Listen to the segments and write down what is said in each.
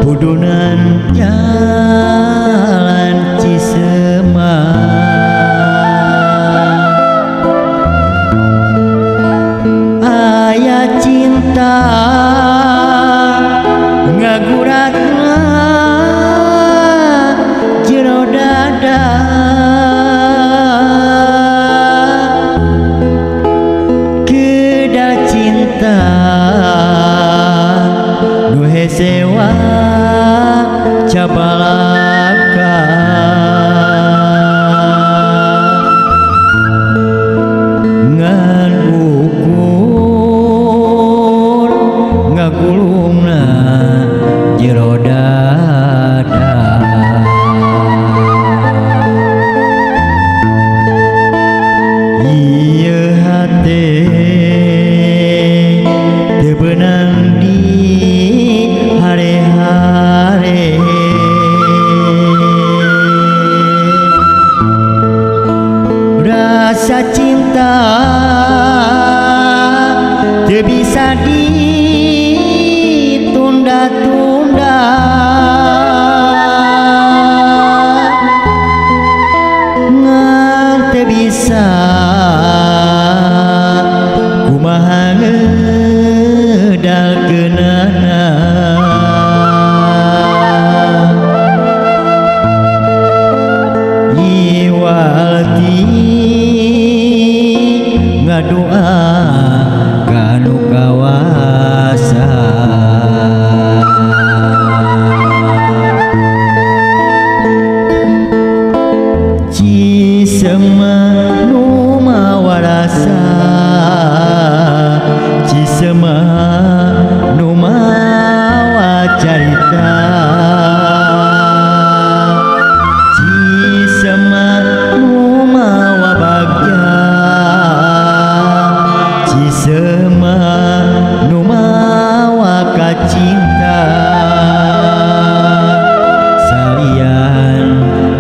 Pudunan jalan Cisemak, aya cinta ngaguratna jero dada, kedal cinta nu hesewa cabalaka ngan ukur ngagulungna jero dada. Ieu hate teu beunang di hare-hare, rasa cinta teu bisa ditunda-tunda, ngan teu bisa kumaha ngedalkeunana. Iwalti ngadoa ka nu kawasa, Cisemak nu mawa rasa, Cisemak nu mawa carita, Cisemak nu mawa bagja, Cisemak nu mawa kacinta. Salian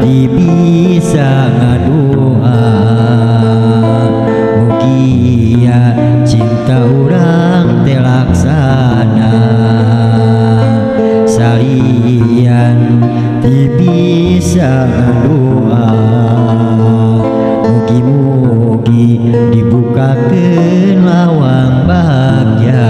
ti bisa ngadoa, mugia cinta urang teh laksana. Salian ti bisa ngadoa, mugi-mugi dibukakeun lawang bagja.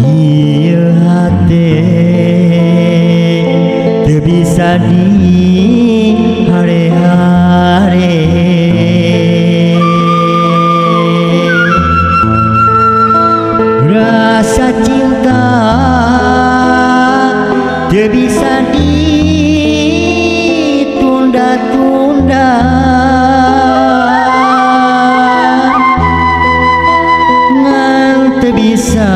Ieu hate teu bisa di hare-hare, rasa cinta teu bisa ditunda-tunda, ngan teu bisa